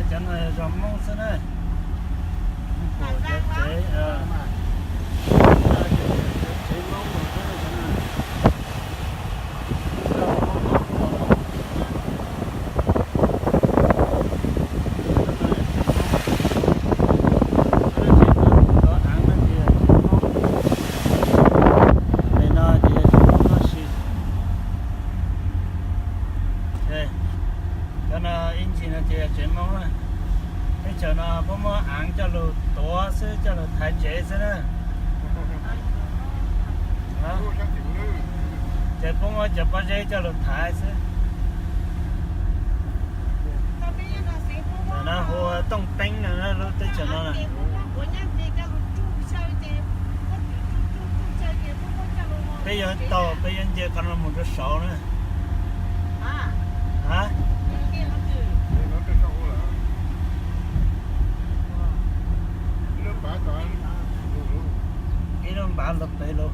Cov no yog zos Hmoob xwb na. Tsev, tsev Hmoob no xwb na. Cov no ib ntsis no ces yog tsev Hmoob na. Teb chaws no puab muab aav coj lug tuav xwb, coj lug thaiv tsev xwb na. Ces puab muab cov pob zeb coj lug thaiv xwb. Tam no hu ua Tooj Teeb no, lub teb chaws no na. Peb yuav taug, peb yuav nce qhov no mus rau saud na. Ib lub npav los pem lug.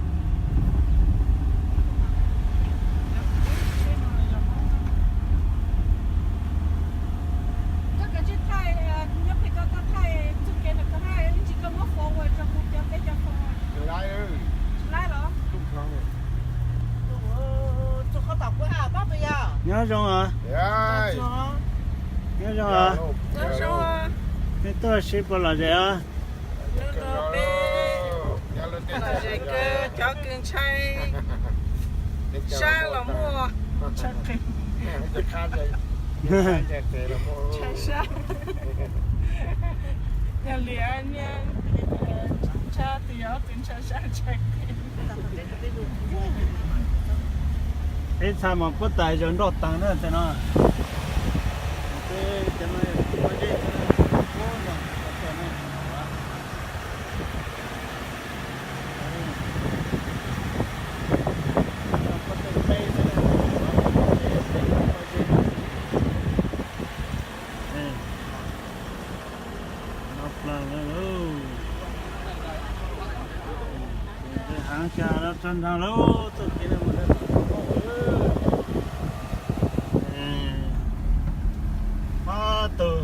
Nyob zoo os. Nyob zoo os. Nej tuaj sib puas lom zem os? Lom zem kawg, cov kws ntshai sab los muaj, ntshai qees, ntshai sab. Yog li niag ntshai tus yog tus ntshai sab ntshai qees. Peb txha mas puab tais zaum nroj taag na tej no. Haav xya no tsaug nthaag lawm, txuj kev no mus rau tom Hmoob lawm. Pab tug.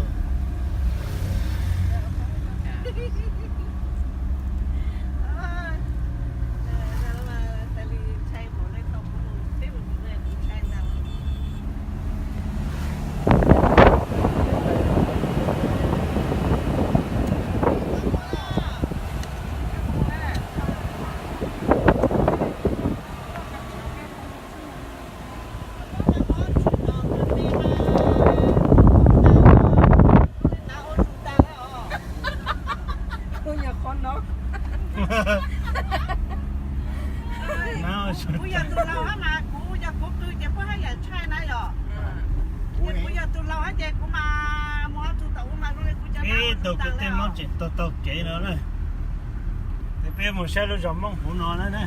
Kuv yog tus laug hab mas kuv yog kuv qw ces puab haj yam ntshai na yom. Ces kuv yog tus laug hab ces kuv mas mus ob tug tom ub mas zoo li kuv cov ib tug kwv tij Hmoob tseem taug taug kev no na. Ces peb mus saib lub zos Hmoob huv no na na.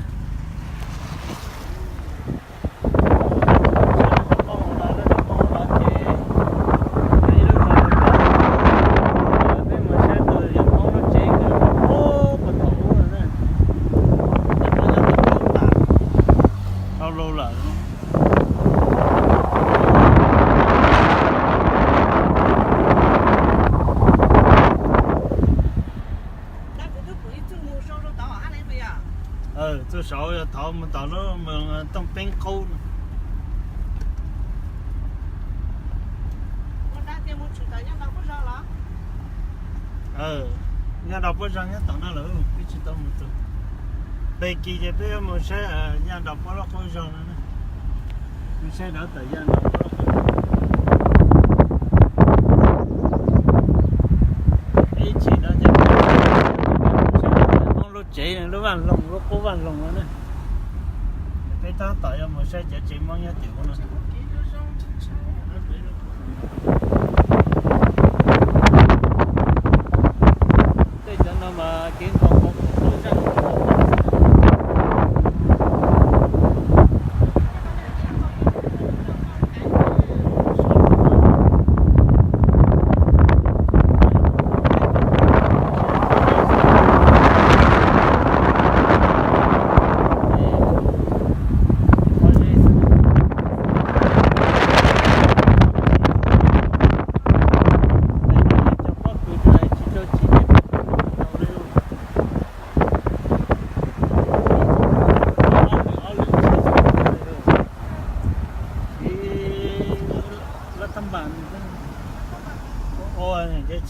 Dhau lug lawm. Txuj saud yog thaud mus tom lub moos Tooj Teeb qub no. Nyaj nrog puab zog nyob tom no lawm, peb tsis tau mus txug. Peb kis ces peb yuav mus saib nyaj nrog puab lub qub zog no na. Mus saib dov tawm yaj nrog puab lub qub zog. Ib chim no ces Hmoob lub tsev, lub vaj loog, lub qub vaj loog no na. Peb tab tom yuav mus saib cov tsev Hmoob nyob tim ub no. Tej cov no mas kev nkaum qhov qub zaj.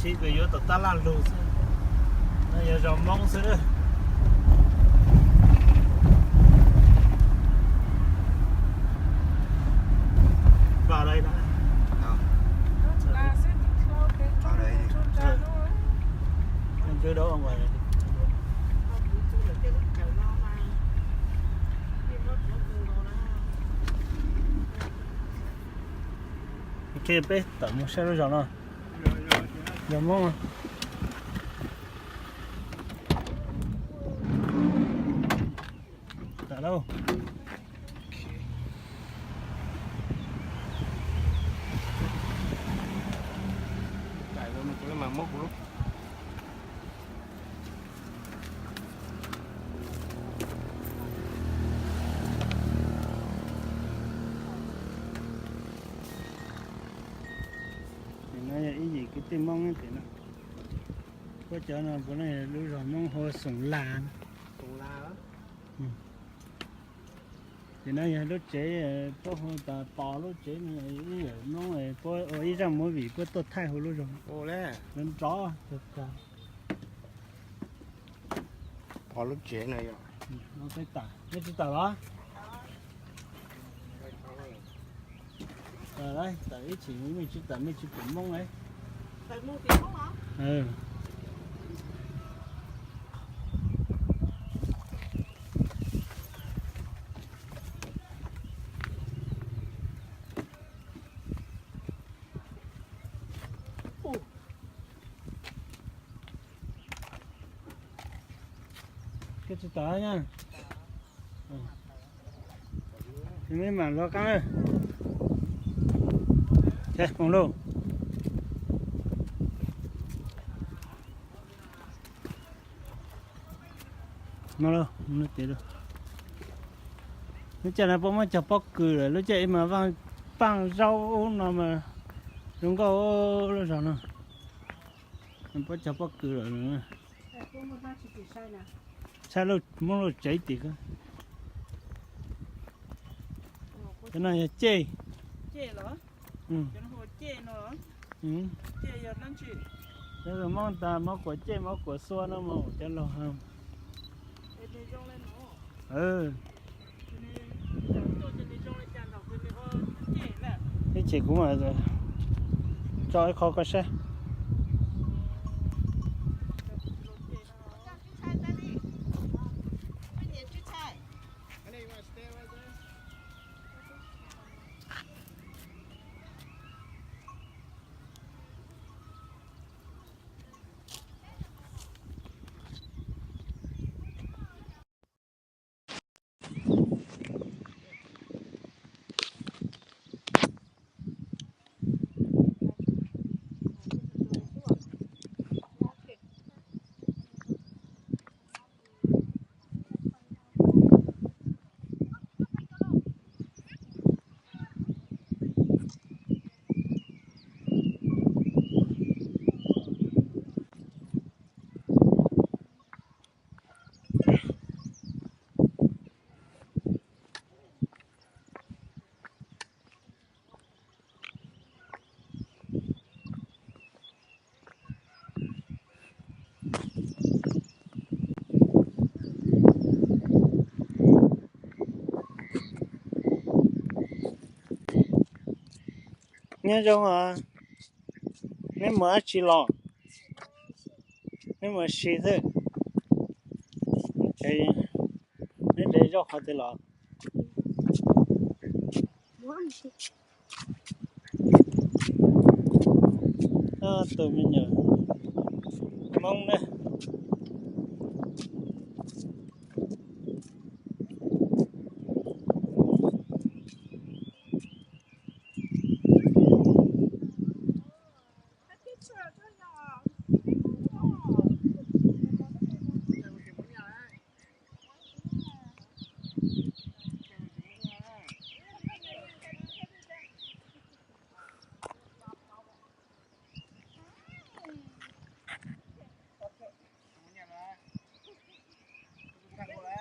Tsis kws yuav tom tab laj lug xwb, no yog zos Moob xwb. Ok, peb tawm mus saib lub zos no. Zos Moob. Tawm lauj. Tim no yog ib yim kwv tij Moob tim no. Puab cov no puav leej yog lub zos Moob hu ua Xoom Las. Tim no yog lub tsev, puab hu tas Pov lub tsev no, ib yam Moob puab ua ib zaj movie puab tuaj thaij hauv lub zos. Nrov nrov tag. Pov lub tsev no yog. Neb tsis tawm los? Tawm ib chim mej tsis tawm mej tsis pum Moob. Koj tsis tawm na. Mej mam luag qaab. Mus lauj. No, lub caij no puab muab cog pob kws lawm, lub caij mas vaj paaj zaub no mas zoo nkauj lub zos no. Puab cog pob kws lawm. Saib lub, muab lub tsev tim ko. Cov no yog cej. Cov muab tas mov kuam cej mov kuam xua no mas cov laug hais. Ib chim kuv mam tso ib qho koj saib. Nyob zoo os, neb mus dab tsi los? Neb mus ua si xwb. Neb de zaub qhov twg los? Ob tug me nyuam Hmoob na.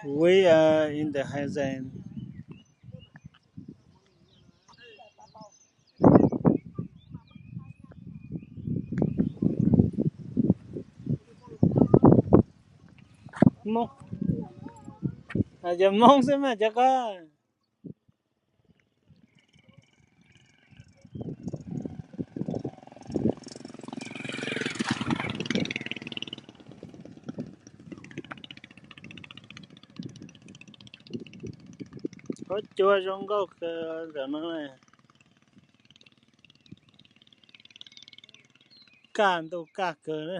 We are in the High Zone. Moob, cov Moob xwb mas cov ko. Qhov cua zoo nkauj kawg ntawm no, kaj ntuj kaj kawg na.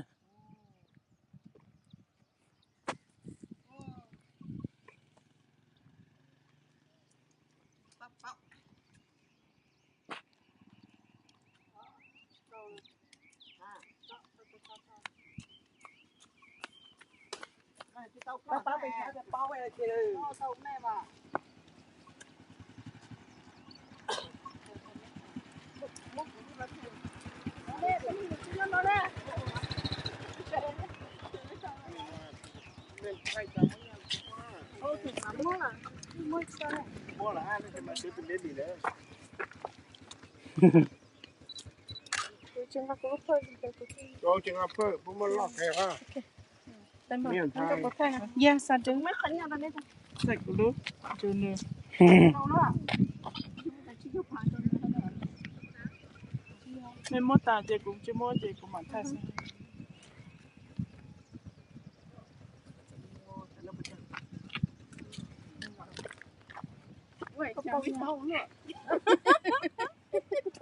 Nej muab tas ces kuv tsis muab ces kuv mam thaij xwb.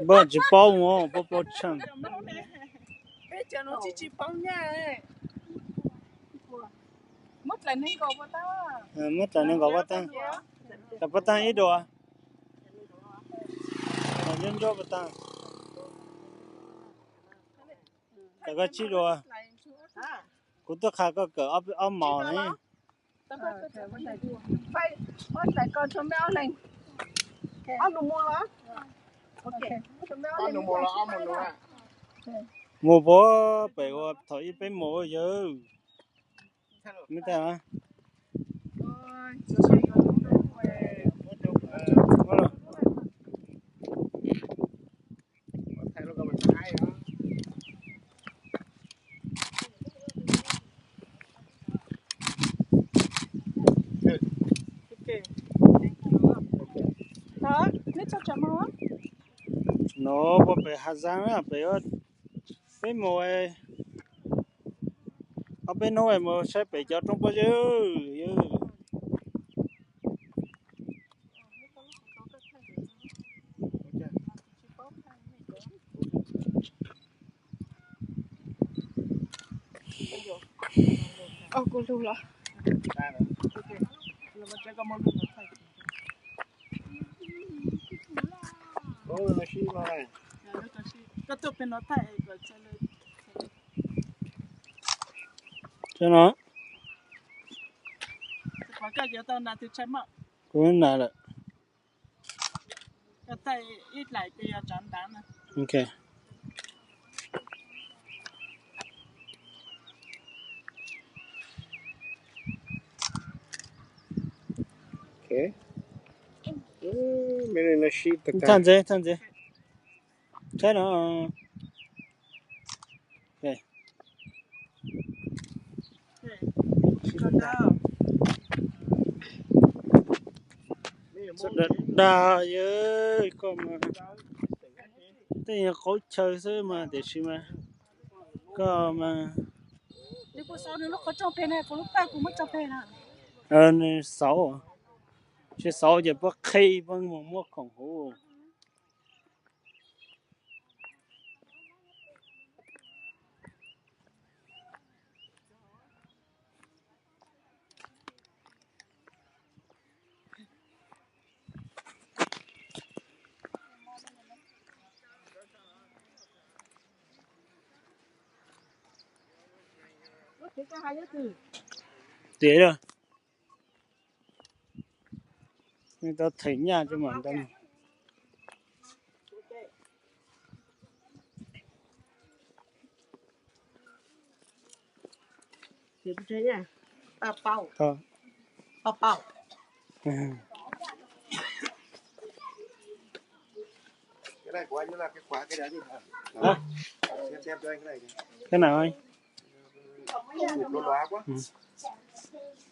Npaj tsis paub mus, paub paub tsheej. Muab dlaim nees nkaum pov tag, dlaim pov tag ib dua, ncuab ncuab pov tag, dlaim koj tsib dua. Kuv twb qha koj kawm ob mos ne. Mus puag pem uas thaum ub peb mus yawg. Me tas. No puag pem Hav Zaab pem, peb mus, ob peb hnub mus saib pem cov roob pob zeb. Kuv lug los. Koj tuaj pem no thaij. Kuv nas lawm. Thaj ntxev, thaj ntxev. Saib no. Dag dag yawg, koj mas tej nyuag qaub chaw xwb mas tiam sis mas koj mas nws xauv, tsis xauv ces puab qhi puab mus muab khoom huv. Tiag, tau them nyaj tso mam nta. Cái nào anh? Page